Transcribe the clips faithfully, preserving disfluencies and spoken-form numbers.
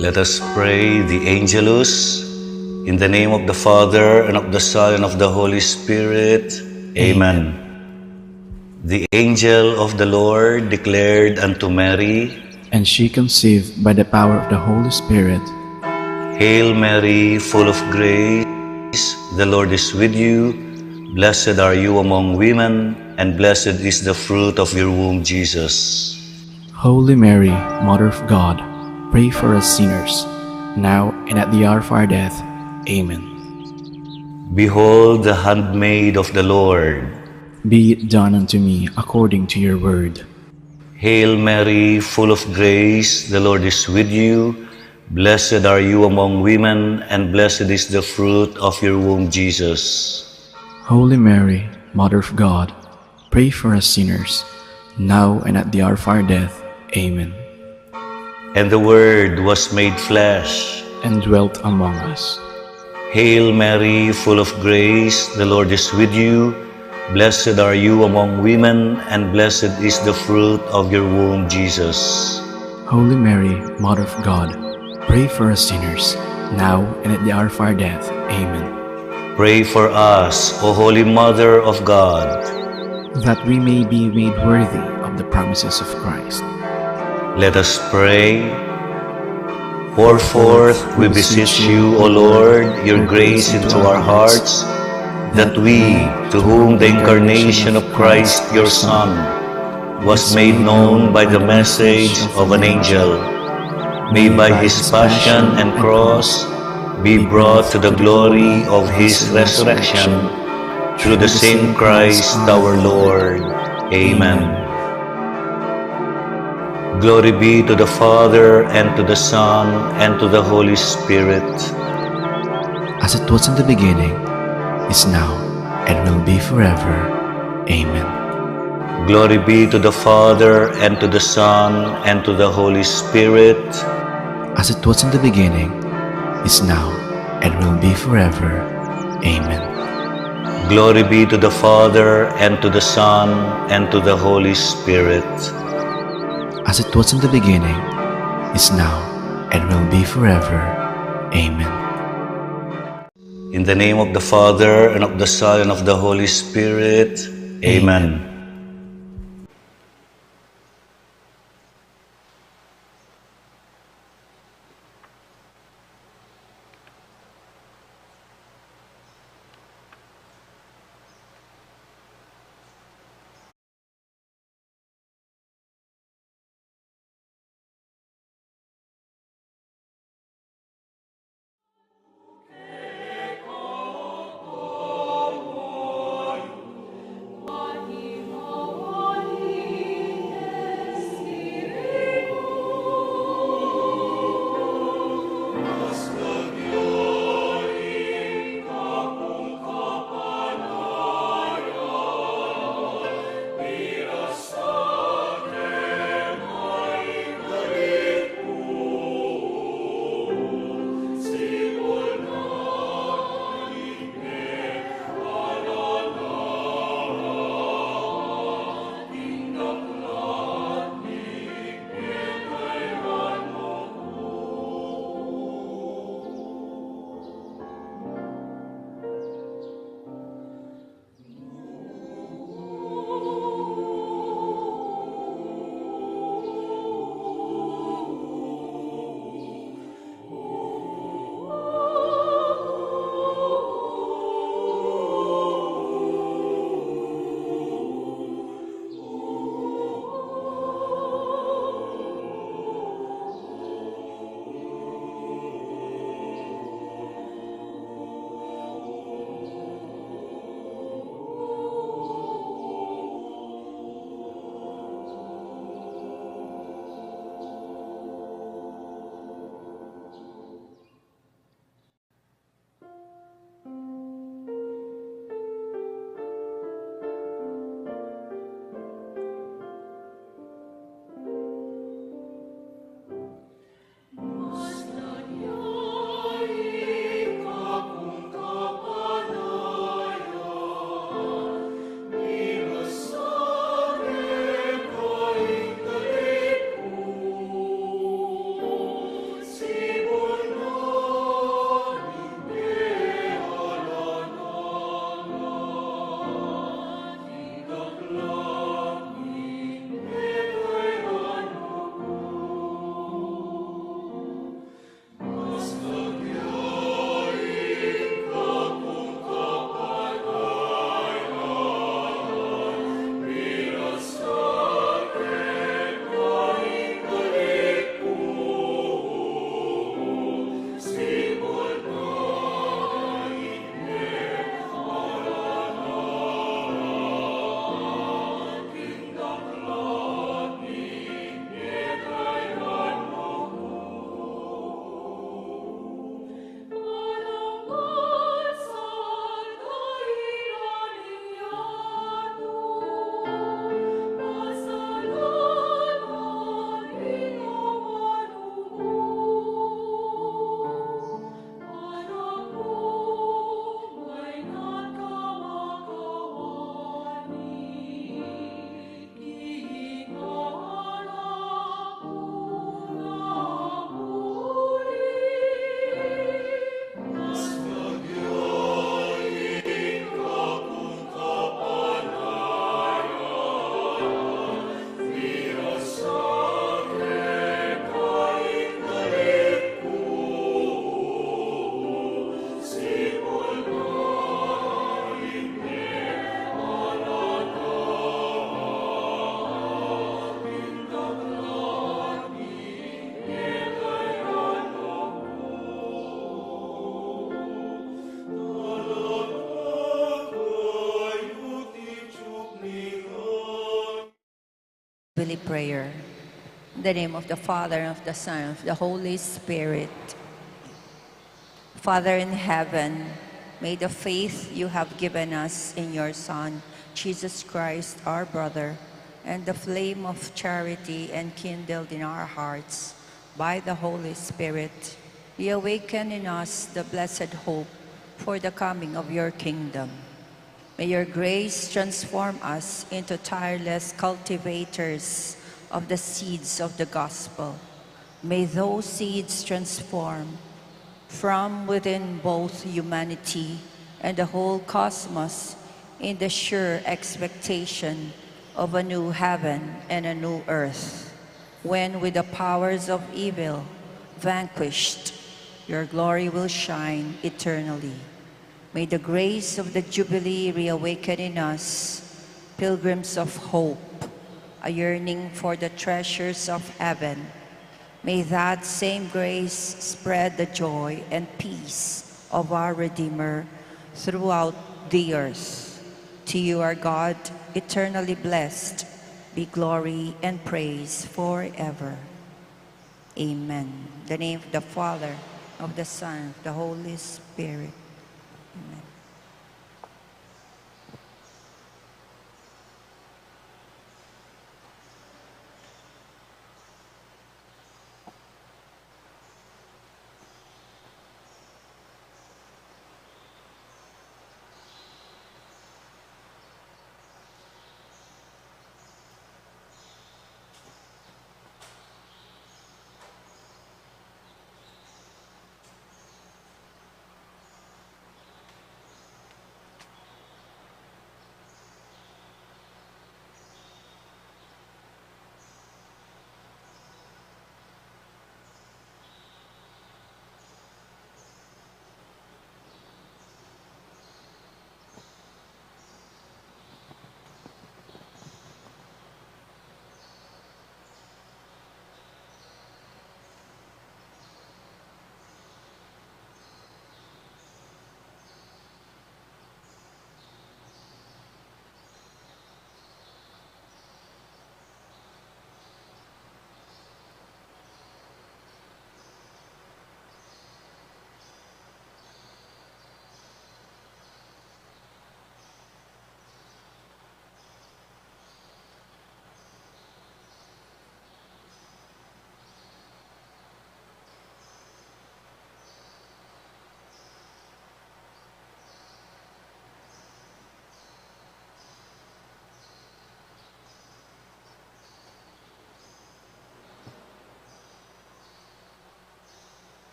Let us pray the Angelus. In the name of the Father, and of the Son, and of the Holy Spirit. Amen. The angel of the Lord declared unto Mary, and she conceived by the power of the Holy Spirit. Hail Mary, full of grace, the Lord is with you. Blessed are you among women, and blessed is the fruit of your womb, Jesus. Holy Mary, Mother of God, pray for us sinners, now and at the hour of our death. Amen. Behold the handmaid of the Lord. Be it done unto me according to your word. Hail Mary, full of grace, the Lord is with you. Blessed are you among women, and blessed is the fruit of your womb, Jesus. Holy Mary, Mother of God, pray for us sinners, now and at the hour of our death. Amen. And the Word was made flesh and dwelt among us. Hail Mary, full of grace, the Lord is with you. Blessed are you among women, and blessed is the fruit of your womb, Jesus. Holy Mary, Mother of God, pray for us sinners, now and at the hour of our death. Amen. Pray for us, O Holy Mother of God, that we may be made worthy of the promises of Christ. Let us pray. Pour forth, we beseech you, O Lord, your grace into our hearts, that we, to whom the incarnation of Christ, your Son, was made known by the message of an angel, may by his passion and cross be brought to the glory of his resurrection, through the same Christ our Lord. Amen. Glory be to the Father, and to the Son, and to the Holy Spirit. As it was in the beginning, is now, and will be forever. Amen. Glory be to the Father, and to the Son, and to the Holy Spirit. As it was in the beginning, is now, and will be forever. Amen. Glory be to the Father, and to the Son, and to the Holy Spirit. As it was in the beginning, is now, and will be forever. Amen. In the name of the Father, and of the Son, and of the Holy Spirit. Amen. Prayer. In the name of the Father, and of the Son, and of the Holy Spirit. Father in heaven, may the faith you have given us in your Son, Jesus Christ, our brother, and the flame of charity enkindled in our hearts by the Holy Spirit, reawaken in us the blessed hope for the coming of your kingdom. May your grace transform us into tireless cultivators of the seeds of the gospel. May those seeds transform from within both humanity and the whole cosmos in the sure expectation of a new heaven and a new earth, when with the powers of evil vanquished, your glory will shine eternally. May the grace of the Jubilee reawaken in us pilgrims of hope, a yearning for the treasures of heaven. May that same grace spread the joy and peace of our Redeemer throughout the earth. To you, our God, eternally blessed, be glory and praise forever. Amen. In the name of the Father, of the Son, of the Holy Spirit. Amen.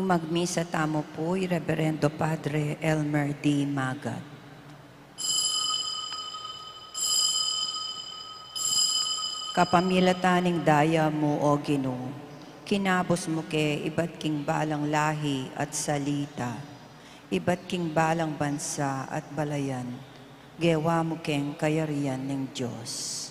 Magmisa tamu pu i Reverendo Padre Elmer D. Magat. Kapamilatan ning daya mu, O Ginu, kinabus mu ke ibat king balang lahi at salita, ibat king balang bansa at balayan, gewa mu keng kayarian ning Dios.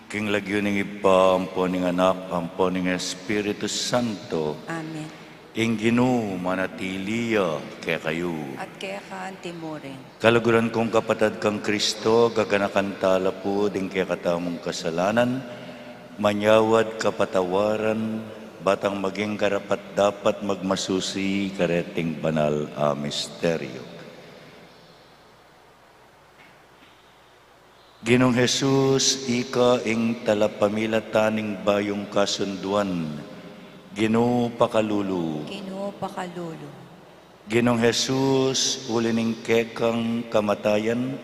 King lagyu ning Ibpa, ampo ning Anak, ampo ning Espiritu Santo. Amen. Ing Ginu manatili ya kekayu. At keka antimurin. Kaluguran kung kapatad kang Kristo, gaganakan tala pu ding kekatamung kasalanan, manyawad kapatawaran, batang maging karapat-dapat magmasusi kareting banal a misteryo. Ginung Jesus, ika ing talapamilatan ning bayung kasunduan. Ginu, pakalulu. Ginu, pakalulu. Ginung Jesus, uli ning kekang kamatayan,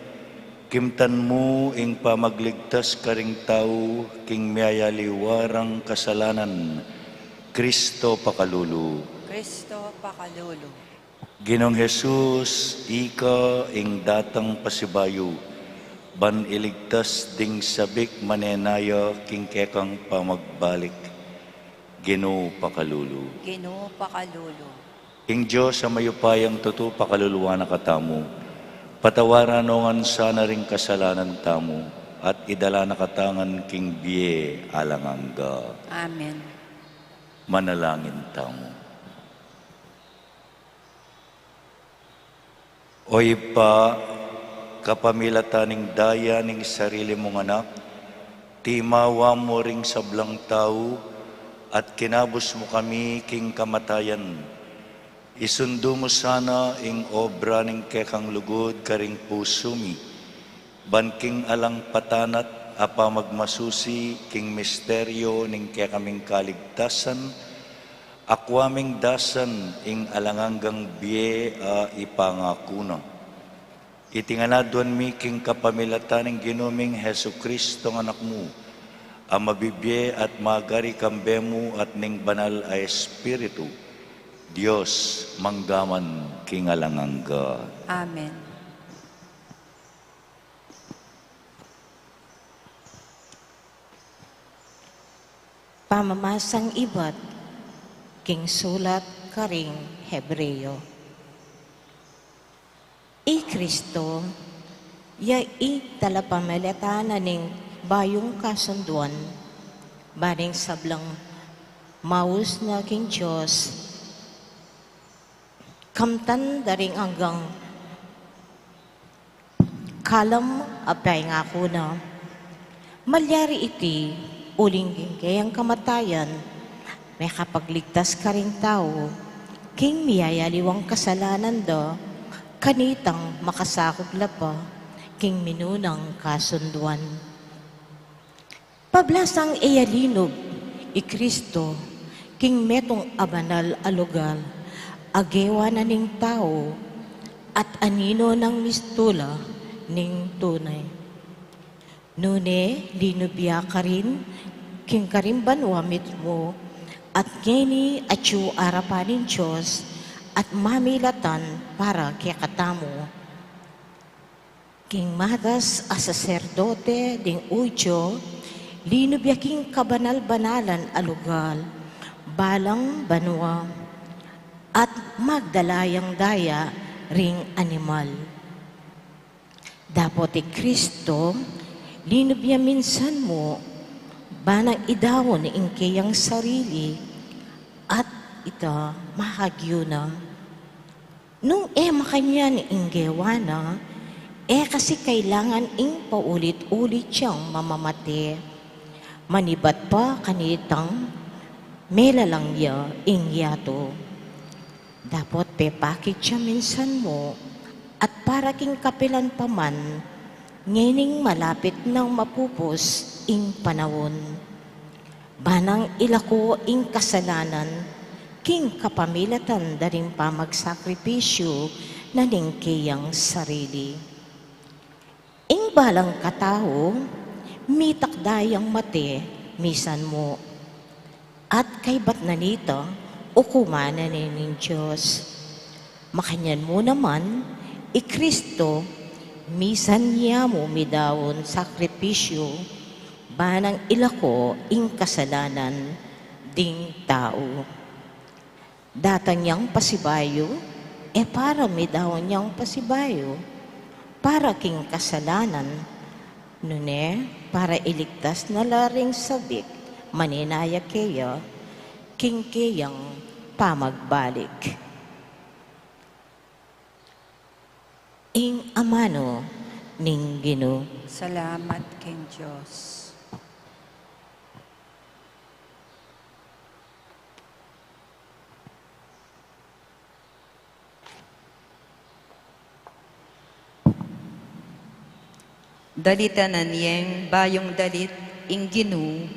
kimtan mu ing pamagligtas karing tau king miyayaliwa rang kasalanan. Kristo, pakalulu. Kristo, pakalulu. Ginung Jesus, ika ing datang pasibayu, ban iligtas ding sabik manenaya king kekang pamagbalik. Ginu, pakalulu. Ginu, pakalulu. Ing Dios a mayupayang tutu pakaluluan na katamu, patawaran no ngan sana ring kasalanan tamu, at idala na katamu ngan king bie alang angga. Amen. Manalangin tamu. O Ibpa, kapamilatan ning daya ning sarili mung Anak, timawa mu ring sablang tau at kinabus mu kami king kamatayan. Isundu mu sana ing obra ning kekang lugud karing pusu mi, ban king alang patanat a pamagmasusi king misteryo ning kekaming kaligtasan, akua ming dasan ing alang anggang bie a ipangaku na. Iti ngan aduan mi king kapamilatan ning Ginu ming Jesucristo a Anak mu, a mabibie at magari kambe mu at ning Banal a Espiritu, Dios, mangga man king alang angga. Amen. Pamamasang ibat king sulat karing Hebreo. I Kristo, ya i talapamilatan na ning bayung kasunduan, ban ing sablang maus na king Dios, kamtan da ring anggang kalam a pengaku na. Malyari iti, uling king keyang kamatayan, mekapagligtas karing tau king miyayaliwang kasalanan da, kanitang makasakup la pa king minunang kasunduan. Pablasang e ya linub i Kristo king metung a banal a lugal a gewa na ning tau, at anino nang mistula ning tune. Nune linub ya karin king karing banua mitmu, at ngeni atyu arapan ning Dios at mamilatan para kekatamu. King matas a saserdote ding Judio, linub ya king kabanal-banalan a lugal, balang banua, at magdala yang daya ring animal. Dapot i Kristo, linub ya minsan mu, ban nang idaun ing keyang sarili, at ita mahagyu na. Nung e makanyan ing gewa na, e kasi kailangan ing paulit-ulit yang mamamate. Manibat pa kanitang melalang ya ing yatu. Dapot pepakit ya minsan mu, at para king kapilan pa man, ngening malapit nang mapupus ing panaun. Ba nang ilako ing kasalanan king kapamilatan da ring pamagsakripisyu na ning keyang sarili. Ing balang katau, mitakda yang mate misan mu. At kaybat na nita, ukuman na ne ning Dios. Makanyan mu naman, i Kristo, misan ya mu midaun sakripisyu, ba nang ilako ing kasalanan ding tau. Datang yang pasibayu, e para midaun yang pasibayu, para king kasalanan, nune para iligtas na la ring sabik manenaya keya, king keyang pamagbalik. Ing amanu ning Ginu. Salamat king Dios. Dalitanan yeng bayung dalit ing Ginu,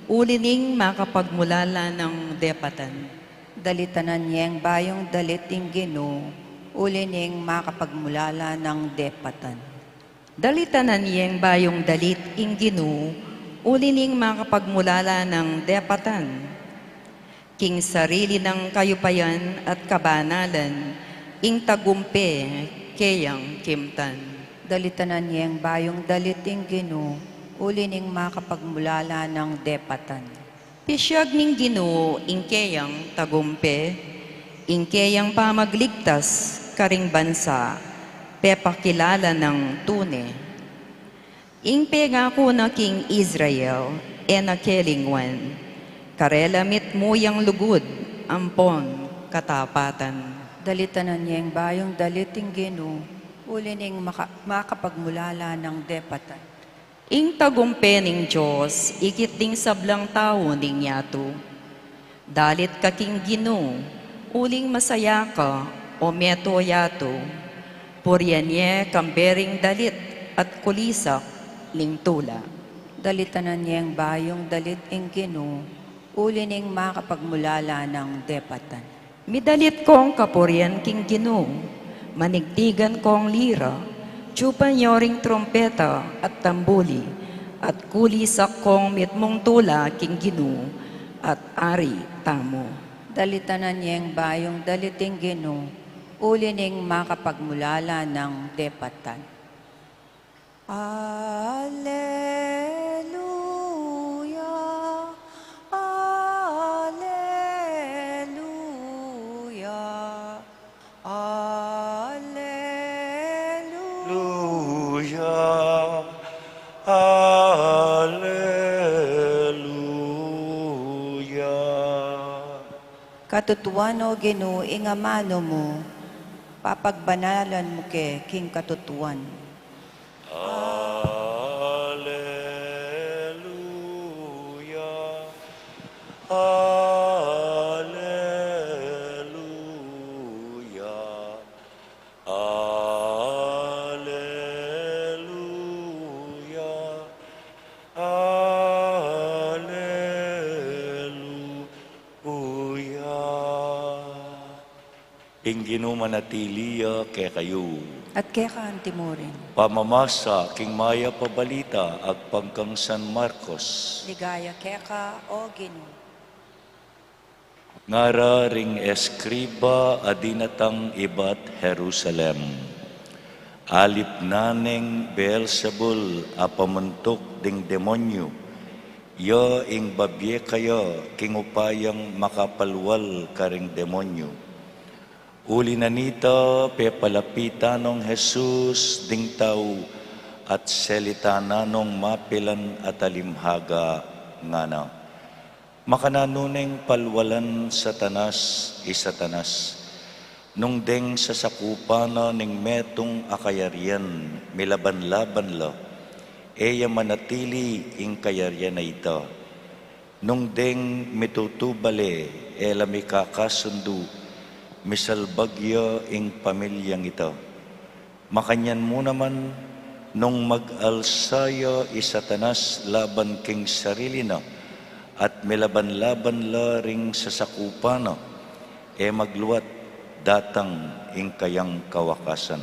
uli ning makapagmulala nang depatan. Dalitanan yeng bayung dalit ing Ginu, uli ning makapagmulala nang depatan. Dalitanan yeng bayung dalit ing Ginu, uli ning makapagmulala nang depatan. King sarili nang kayupayan at kabanalan, ing tagumpe keyang kimtan. Dalitanan yeng bayung dalit ing Ginu, uli ning makapagmulala nang depatan. Pisyag ning Ginu ing keyang tagumpe, ing keyang pamagligtas karing bansa, pepakilala nang tune. Ing pengaku na king Israel, e na kelingwan. Karela mitmu yang lugud, ampon katapatan. Dalitanan yeng bayung dalit ing Ginu, uli ning maka-, makapagmulala nang depatan. Ing tagumpe ning Dios, ikit ding sablang tau ning yatu. Dalit ka king Ginu, uling masaya ka, o meto yatu. Purian ye kambe ring dalit at kulisak ning tula. Dalitanan yeng bayung dalit ing Ginu, uli ning makapagmulala nang depatan. Midalit kong kapurian king Ginu, manigtigan kong lira, tsupan yo ring trumpeta at tambuli, at kulisak kong mitmung tula king Ginu, at Ari tamu. Dalitanan yeng bayung dalit ing Ginu, uli ning makapagmulala nang depatan. Alleluia, alleluia, alleluia. Alleluia, alleluia. Katutuan, o Ginu, ing amanu mu, papagbanalan mu ke king katutuan. Alleluia, alleluia, alleluia, alleluia. Ing Ginu manatili ya kekayu. At keka antimurin. Pamamasa king mayap a balita agpang kang San Marcos. Ligaya keka, o Ginu. Ngara ring eskriba a dinatang ibat Jerusalem, alip na neng Beelzebul a pamuntuk ding demonyu, ya ing babie kaya king upayang makapalwal karing demonyu. Uli na nita, pepalapitan nong Jesus ding tau at selitanan nong mapilan a talimhaga, ngana, makananu neng palwalan Satanas i Satanas? Nung deng sasakupan na ning metung a kayarian milaban-laban la, e ya manatili ing kayarian a ita. Nung deng mitutubal e, e la mikakasundu, misalbag ya ing pamilyang ita. Makanyan mu naman, nung mag-alsa ya i Satanas laban king sarili na, at milaban-laban la ring sasakupan na, e magluat datang ing kayang kawakasan.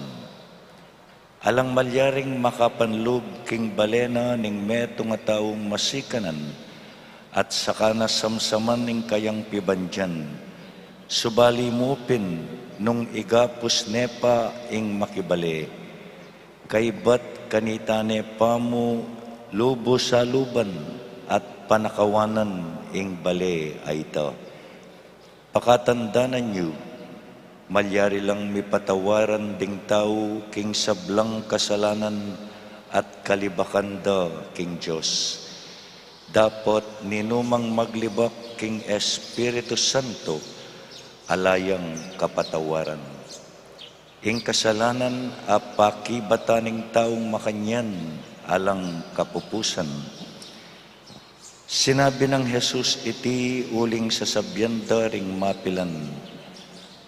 Alang malyaring makapanlub king bale na ning metung a taung masikanan, at saka na samsaman ing kayang pibandian. Subali mu pin nung igapus ne pa ing makibale, kaybat kanita ne pa mu lubus a luban at panakawanan ing bale a ita. Pakatandanan yu, malyari lang mipatawaran ding tau king sablang kasalanan at kalibakan da king Dios. Dapot ninumang maglibak king Espiritu Santo, ala yang kapatawaran. Ing kasalanan a pakibatan ning taung makanyan alang kapupusan. Sinabi nang Jesus iti uling sasabian da ring mapilan,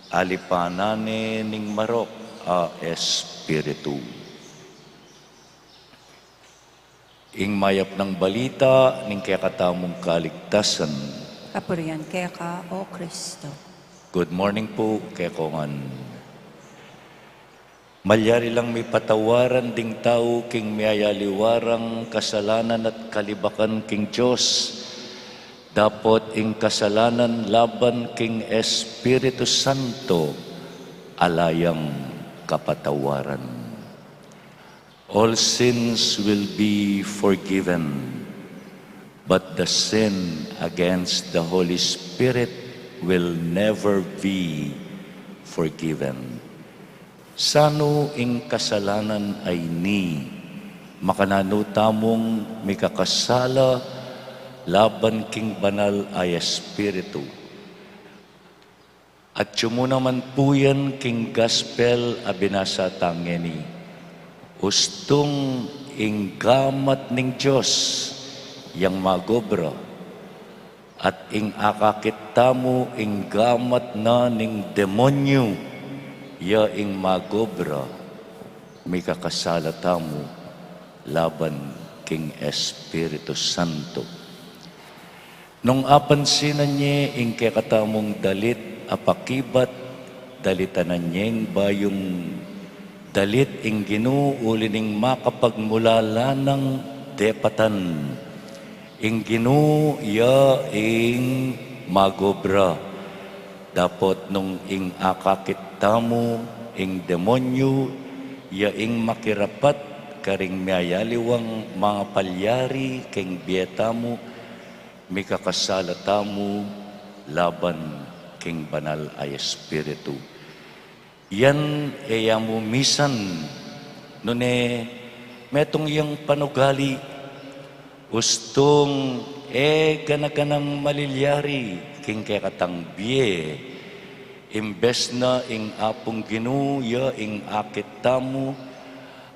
alipanan ne ning marok a espiritu. Ing mayap nang balita ning kekatamung kaligtasan. Kapurian keka, O Kristo. Good morning pu kekongan. Malyari lang mipatawaran ding tau king miyayaliwa rang kasalanan at kalibakan king Dios, dapot ing kasalanan laban king Espiritu Santo, ala yang kapatawaran. All sins will be forgiven, but the sin against the Holy Spirit will never be forgiven. Sanu ing kasalanan a ini, makananu tamung mikakasala laban king Banal a Espiritu? At yumu naman pu yan king Gospel a binasa tang ngeni. Ustung ing gamat ning Dios yang magobra, at ing akakit tamu ing gamat na ning demonyu ya ing magobra, mikakasala tamu laban king Espiritu Santo. Nung apansinan ye ing kekatamung dalit a pakibat, dalitanan ye ing bayung dalit ing Ginu uli ning makapagmulalanang depatan. Ing Ginu ya ing magobra. Dapot nung ing akakit tamu ing demonyu ya ing makirapat karing miyayaliwang mapalyari king bie tamu, mikakasala tamu laban king Banal a Espiritu. Yan e ya mu misan, nune metung yang panugali, ustung e gana-ganang malilyari king kekatang bie, imbes na ing Apung Ginu ya ing akit tamu,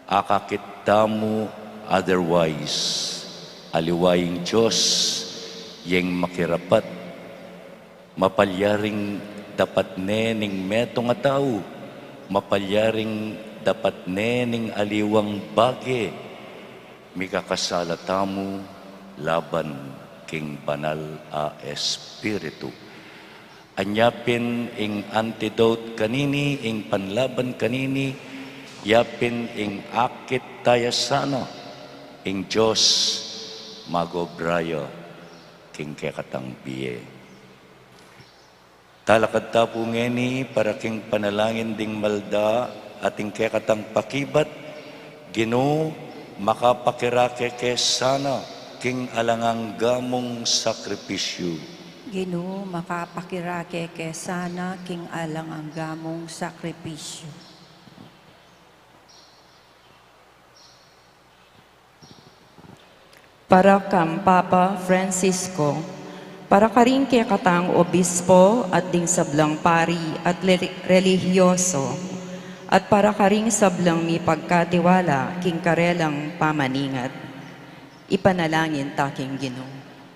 akakit tamu otherwise. Aliwa ing Dios ya ing makirapat. Mapalyaring dapat ne ning metung a tau, mapalyaring dapat ne ning aliwang bage, mikakasala tamu laban king Banal a Espiritu. Anya pin ing antidote kanini, ing panlaban kanini, ya pin ing akit taya sana, ing Dios magobra ya king kekatang bie. Talakad ta pu ngeni para king panalangin ding malda at ing kekatang pakibat. Ginu, makapakirake ke sana king alang angga mung sakripisyu. Ginu, makapakirake ke sana king alang angga mung sakripisyu. Para kang Papa Francisco, para karing kekatang obispo at ding sablang pari at le-, relihiyoso, at para karing sablang mipagkatiwala king karelang pamaningat. Ipanalangin ta king Ginu.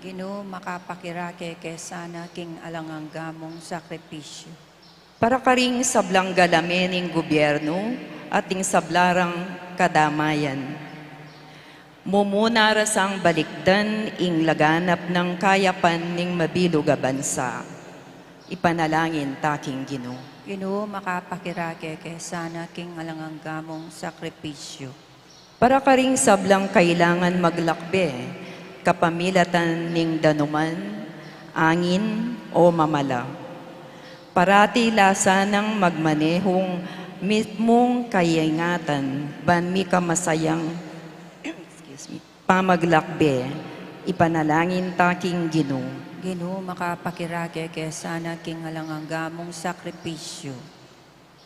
Ginu, makapakirake ke sana king alang angga mung sakripisyu. Para karing sablang galamen ning gubyernu at ding sabla rang kadamayan. Mumuna ra sang balikdan ing laganap nang kayapan ning mabilug a bansa. Ipanalangin ta king Ginu. Ginu, makapakirake ke sana king alang angga mung sakripisyu. Para karing sablang kailangan maglakbe, kapamilatan ning danuman, angin, o mamala. Parati la sanang magmanehung mitmung kaingatan, ban mika masayang, excuse me, pamaglakbe, ipanalangin ta king Ginu. Ginu, makapakirake ke sana king alang angga mung sakripisyu.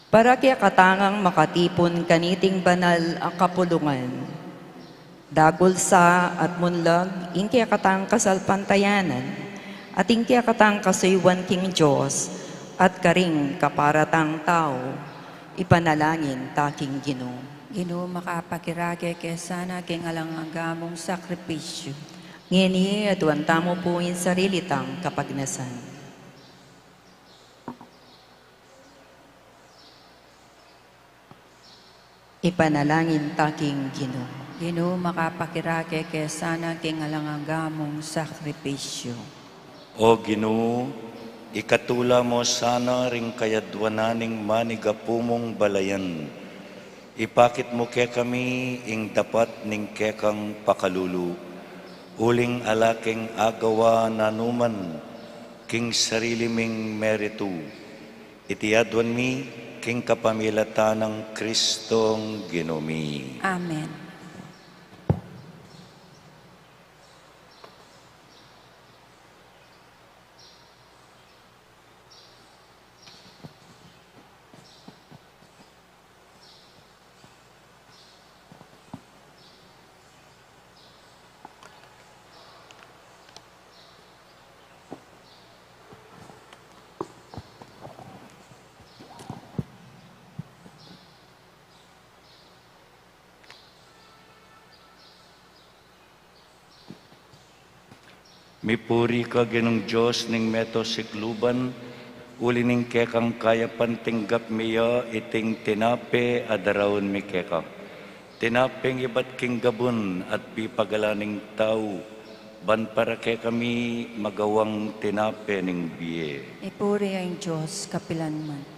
Para kekatang makatipun kaniting banal a kapulungan. Dagul sa at munlag ing kekatang kasalpantayanan, at ing kekatang kasuyuan king Dios, at karing kapara tang tau, ipanalangin ta king Ginu. Ginu, makapakirake ke sana king alang angga mung sakripisyu. Ngeni, aduan tamu pu ing sarili tang kapagnasan. Ipanalangin ta king Ginu. Ginu, makapakirake ke sana king alang angga mung sakripisyu. O Ginu, ikatula mu sana ring kayaduanan ning manigapu mung balayan. Ipakit mu kekami ing dapat ning kekang pakalulu, uling ala keng agawa nanuman king sarili ming meritu. Iti aduan mi king kapamilatan nang Kristong Ginu mi. Amen. Mipuri ka Ginung Dios ning meto sikluban, uli ning kekang kayapan tinggap mi ya iting tinape a daraun mi keka. Tinapeng ibat king gabun at pipagalan ning tau, ban para kekami magawang tinape ning bie. Ipuri ya ing Dios kapilanman.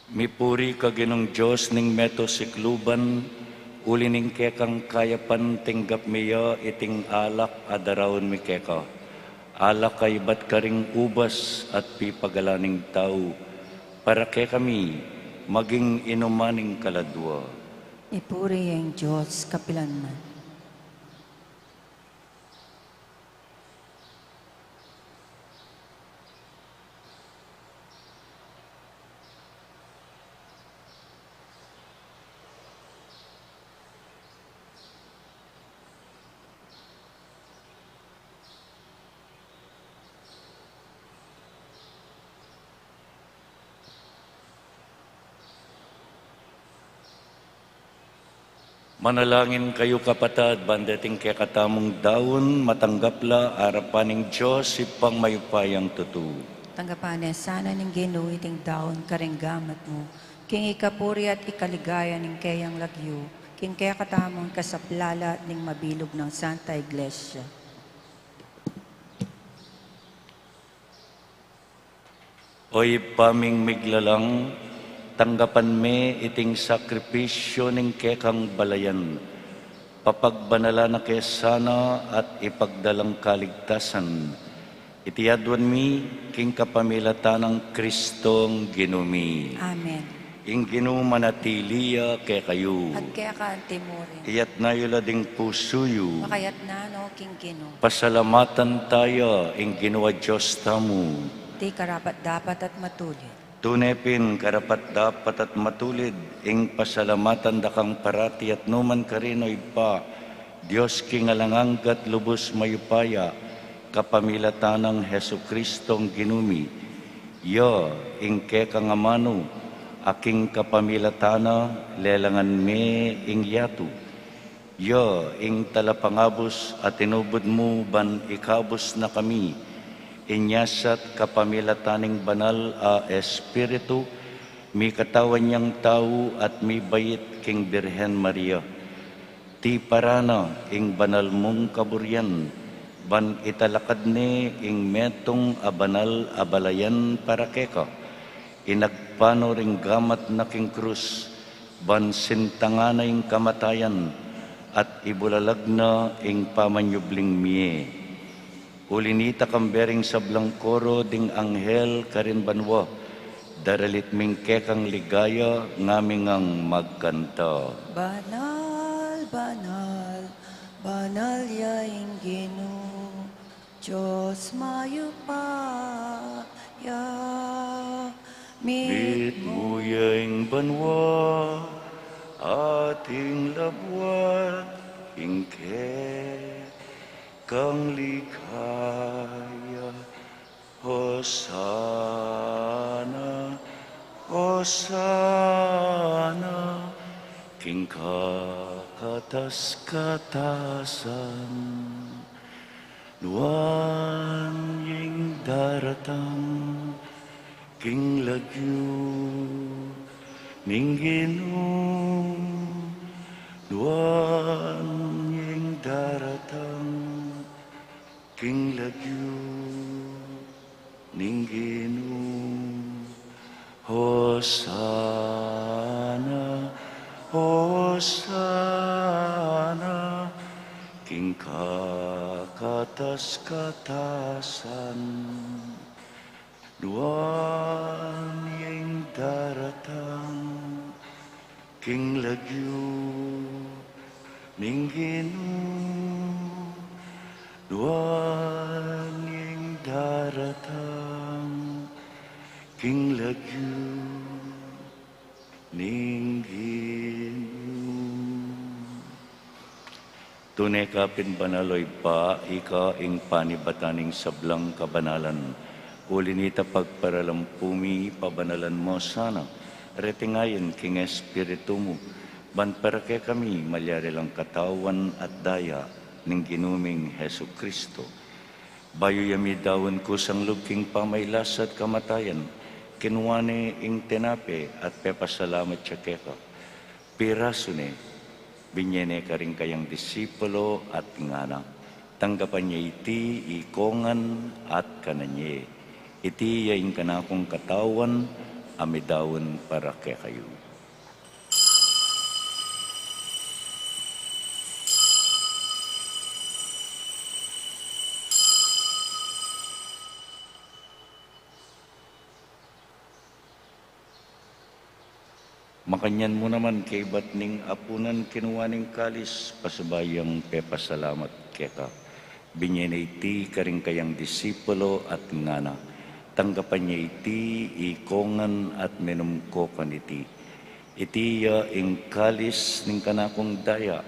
Mipuri ka Ginung Dios ning meto sikluban, uli ning kekang kayapan tinggap mi ya iting alak a daraun mi keka. Alak a ibat karing ubas at pipagalan ning tau, para kekami maging inuman ning kaladua. Ipuri ya ing Dios kapilanman. Manalangin kayu, kapatad, ban deting kekatamung daun matanggap la arapan ning Dios Ibpang mayupayang tutu. Tanggapan ne sana ning Ginu iting daun karing gamat mu, king ikapuri at ikaligaya ning keyang lagyu, king kekatamung kasaplalan at ning mabilug nang Santa Iglesia. O Ibpa ming miglalang, tanggapan me iting sakripisyu ning kekang balayan. Papagbanalan na ke sana at ipagdalang kaligtasan. Iti aduan mi king kapamilatan nang Kristong Ginu mi. Amen. Ing Ginu manatili ya kekayu. At keka anti mu rin. Iyatna yu la ding pusu yu. Makayatna no king Ginu. Pasalamatan taya ing Ginu a Dios tamu. Di karapat-dapat at matulid. Tune pin karapat-dapat at matulid ing pasalamatan da kang parati at nukarin man, O Ibpa, Dios king alang angga at lubus mayupaya, kapamilatan nang Jesucristong Ginu mi. Ya ing kekang amanu, a king kapamilatan na lelangan me ing yatu. Ya ing talapangabus a tinubud mu ban ikabus na kami Inya sa kapamilatan ning Banal a Espiritu, mikatawan yang tau at mibait king Birhen Maria. Tiparan na ing banal mung kaburian, ban italakad ne ing metung a banal a balayan para keka. Inagpanu ring gamat na king krus, ban sintangan na ing kamatayan, at ibulalag na ing pamanyubling mie. Uli nita kambe ring sablang koro ding anghel karin banua, daralit ming kekang ligaya ngaming magkanta. Banal, banal, banal ya ing Ginu, Dios mayupaya. Mit- Mitmu ya ing banua, at ing labuad king ke- kang ligaya. Hosana, Hosana, king kakatas-katasan. Nuan ing daratang king lagyu ning Ginu, nuan ing daratang king lagyu ning Ginu. Hosana, Hosana, king kakatas-katasan. Nuan ing daratang king lagyu ning Ginu, nuan ing daratang king lagyu ning Ginu. Tune ka pin banal, o Ibpa, ika ing panibatan ning sablang kabanalan. Uli nita pagparalampu mi, pabanalan mu sana reting ayan king Espiritu mu, ban para kekami malyari lang katawan at daya ning Ginu ming Jesucristo. Bayu ya midaun kusang lub king pamailas at kamatayan, kinua ne ing tinape at pepasalamat ya keka. Pirasu ne, binye ne karing kayang disipulo at ngana, tanggapan ye iti ikongan at kanan ye. Iti ya ing kanakung katawan a midaun para kekayu. Makanyan mu naman kaybat ning apunan kinua ne ing kalis, pasibayu yang pepasalamat keka. Binye ne iti karing kayang disipulo at ngana, tanggapan ye iti ikongan at minum ko kaniti. Iti ya ing kalis ning kanakung daya,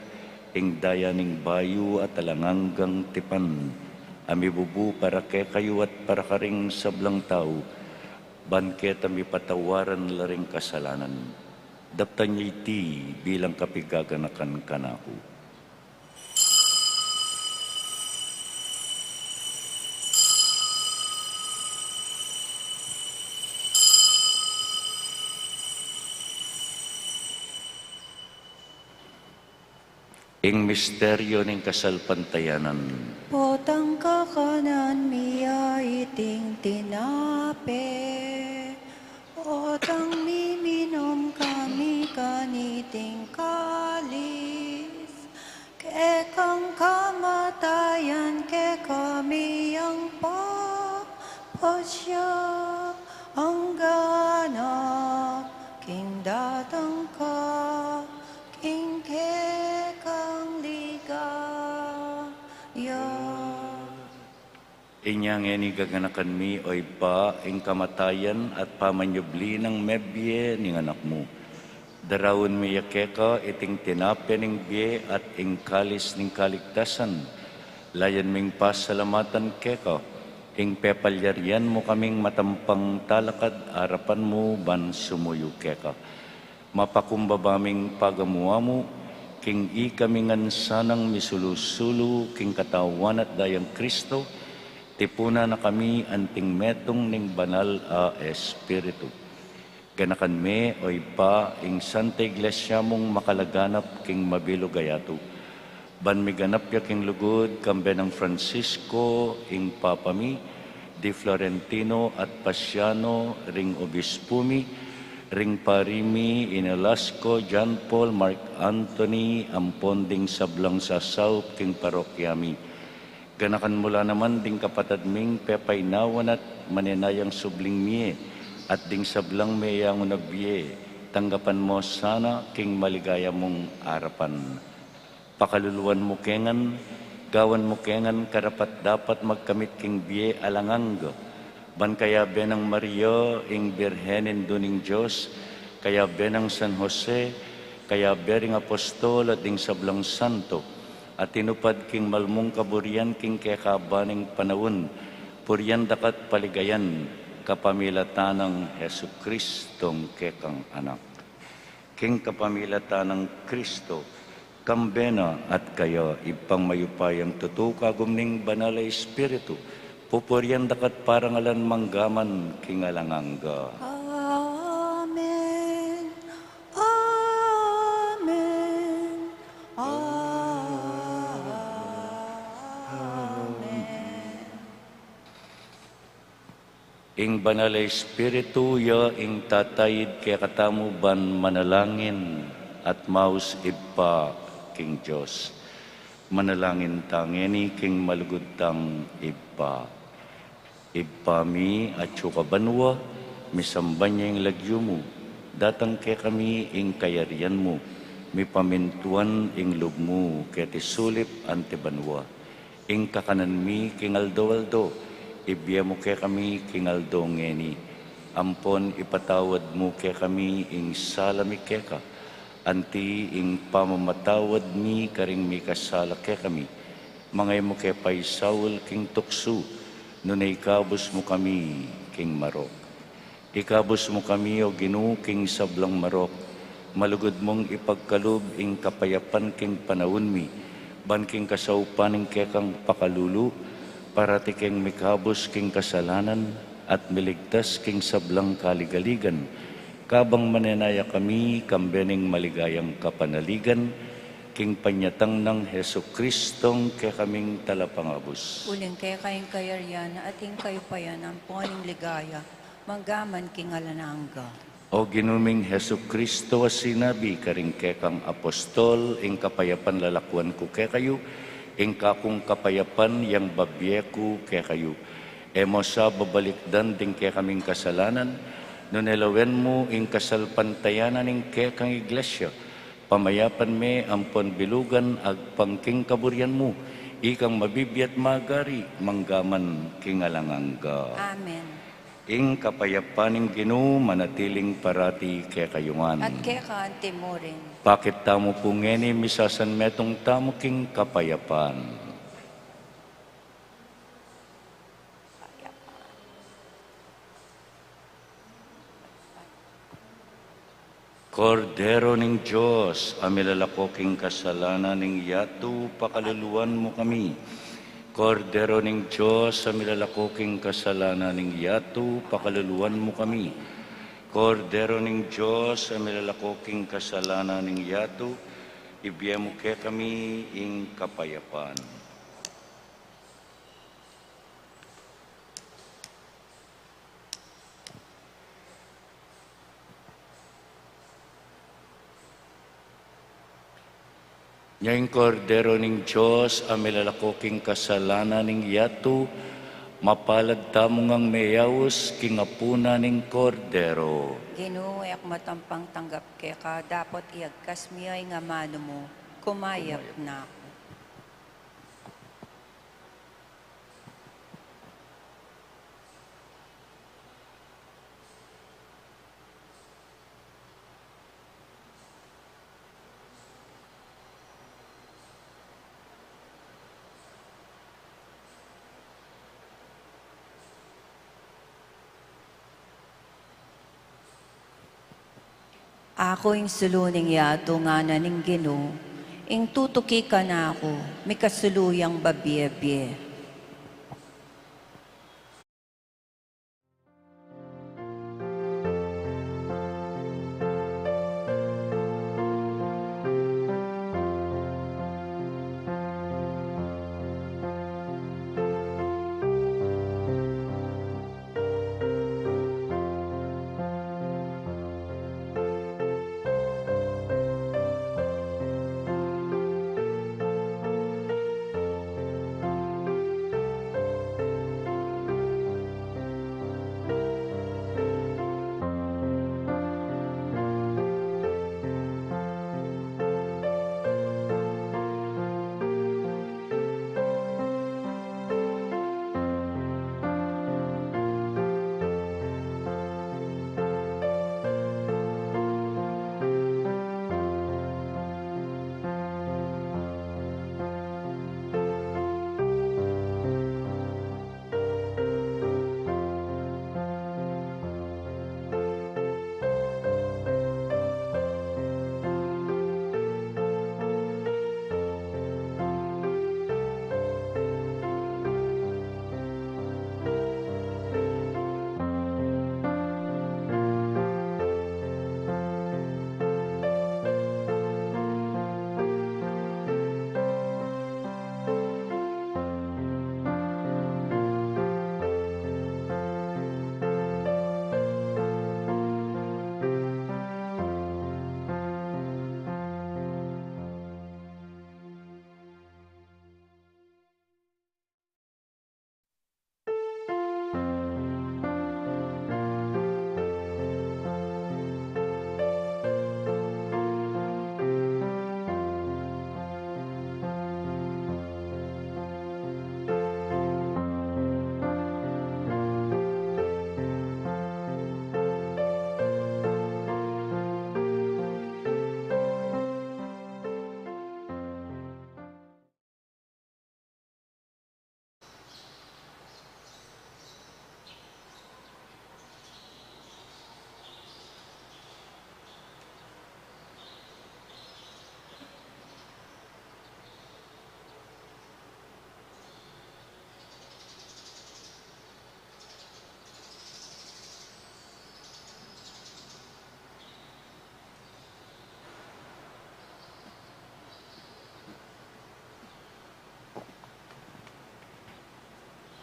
ing daya ning bayu at alang anggang tipan, a mibubu para kekayu at para karing sablang tau, ban keta mipatawaran la ring kasalanan. Daptan ye iti bilang kapigaganakan kanaku. Ing misteryo ning kasalpantayanan. Potang kakanan mi ya iting tinape, potang miminum kami kaniting kalis, kekang kamatayan kekami yang papasya, anggana king datang ka king kekang ligaya. Inya ngeni gaganakan mi, o Ibpa, ing kamatayan at pamanyubli nang mebie ning Anak mu. Daraun mi ya keka iting tinape ning bie at ing kalis ning kaligtasan. Layan ming pasalamatan keka, ing pepalyarian mu kaming matampang talakad arapan mu ban sumuyu keka. Mapakumbaba ming pagamu-amu, king ikami ngan sanang misulu-sulu king katawan at dayang Kristo, Tipunan na kami anting metung ning Banal a Espiritu. Ganakan me, o Ibpa, ing Santa Iglesia mung makalaganap king mabilug a yatu. Ban miganap ya king lugud, kambe nang Francisco, ing Papa mi, di Florentino at Pasiano, ring Obispu mi, ring Pari mi, i Nolasco, John Paul, Mark Anthony, ampon ding sablang sasaup king parokya mi. Ganakan mu la naman ding kapatad ming pepainawan at manenayang subling mie, at ding sablang meyangu na bie, tanggapan mo sana king maligaya mung arapan. Pakaluluan mu ke ngan, gawan mu ke ngan karapat-dapat magkamit king bie alang angga. Ban kayabe nang Maria, ing Birhen Indu ning Dios, kayabe nang San Jose, kayabe ring apostol at ding sablang santo, a tinupad king malmung kaburian king kekaban ning panaun, purian da ka at paligayan, kapamilatan nang Jesucristong kekang Anak. King kapamilatan nang Kristo, kambe na at kaya, Ibpang mayupayang tutu, kagum ning Banal a Espiritu, pupurian da ka at parangalan manggaman king alang angga. Amen. Amen. Amen. Ing Banal a Espiritu ya ing tataid kekatamu ban manalangin at maus Ibpa king Dios. Manalangin ta ngeni king malugud tang Ibpa. Ibpa mi, atsu ka banua, misamban ya ing lagyu mu, datang kekami ing kayarian mu, mipamintuan ing lub mu keti sulip anti banua. Ing kakanan mi king aldo-aldo, ibie mu kekami king aldo ngeni. Ampon ipatawad mu kekami ing sala mi keka, anti ing pamamatawad mi karing mikasala kekami. Manga e mu ke paisaul king tuksu, nune ikabus mu kami king marok. Ikabus mu kami, o Ginu, king sablang marok, malugud mung ipagkalub ing kapayapan king panaun mi, ban king kasaupan ning kekang pakalulu, parati keng mikabus king kasalanan, at miligtas king sablang kaligaligan, kabang manenaya kami kambe ning maligayang kapanaligan, king panyatang nang Jesucristong kekaming Talapangabus. Uling keka ing kayarian at ing kayupayan ampon ing ligaya, manggaman king alang angga. O Ginu ming Jesucristo, a sinabi karing kekang apostol, ing kapayapan lalakuan ku kekayu, ing kakung kapayapan yang babie ku kekayu. E mo sa babalikdan ding kekaming kasalanan, nune lawen mu ing kasalpantayanan ning kekang Iglesia, pamayapan me ampon bilugan agpang king kaburian mu, ikang mabibie at magari manggaman king alang angga. Amen. Ing kapayapan ning Ginu manatiling parati kekayu ngan. At keka anti mu rin. Pakit tamu pu ngeni, misasanmetung tamu king kapayapan. Kordero ning Dios, a milalako king kasalanan ning yatu, pakaluluan mu kami. Kordero ning Dios, a milalako king kasalanan ning yatu, pakaluluan mu kami. Kordero ning Dios, a milalako king kasalanan ning yatu, ibie mu kekami ing kapayapan. Nya ing Kordero ning Dios, a milalako king kasalanan ning yatu, mapalad tamu ngang meyaus king apunan ning Kordero. Ginu, e ku matampang tanggap keka, dapot iyagkas mu ya ing amanu mu, kumayap na ku. Aku ing sulu ning yatu, ngana ning Ginu, ing tutuki kanaku, mikasulu yang babie-bie.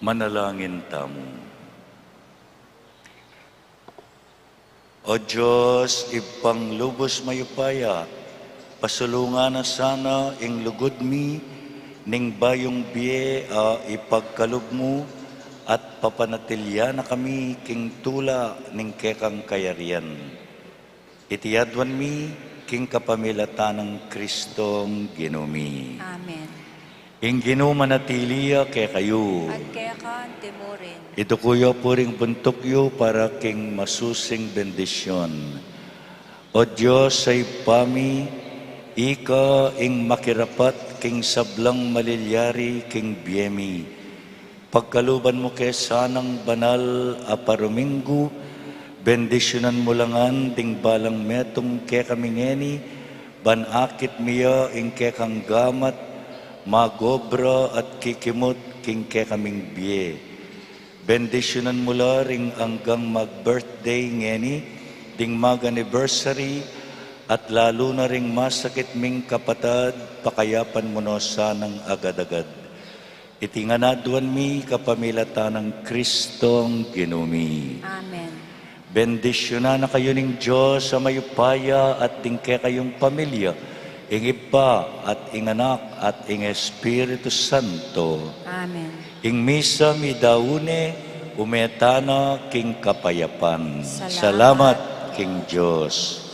Manalangin tamu. O Dios, Ibpang lubus mayupaya, pasulungan na sana ing lugud mi ning bayung bie a ipagkalub mu at papanatilian na kami king tula ning kekang kayarian. Iti aduan mi king kapamilatan nang Kristong Ginu mi. Amen. Ing Ginu manatili ya kekayu. At keka mu rin. Iduku yu pu ring buntuk yu para king masusing bendisyun. O Dios a Ibpa mi, ika ing makirapat king sablang malilyari king bie mi. Pagkaluban mu ke sanang banal a paruminggu, bendisyunan mu la ngan ding balang metung kekami ngeni, ban akit mi ya ing kekang gamat, magobra at kikimut king kekaming bie. Bendisyunan mu la ring anggang mag-birthday ngeni, ding mag-anniversary, at lalu na ring masakit ming kapatad, pakayapan mu no sanang agad-agad. Iti ngan aduan mi kapamilatan nang Kristong Ginu mi. Amen. Bendisyunan na kayu ning Dios a mayupaya at ding kekayung pamilya, ing Ibpa at ing Anak at ing Espiritu Santo. Amen. Ing misa midaun ne, ume tana king kapayapan. Salamat. Salamat king Dios.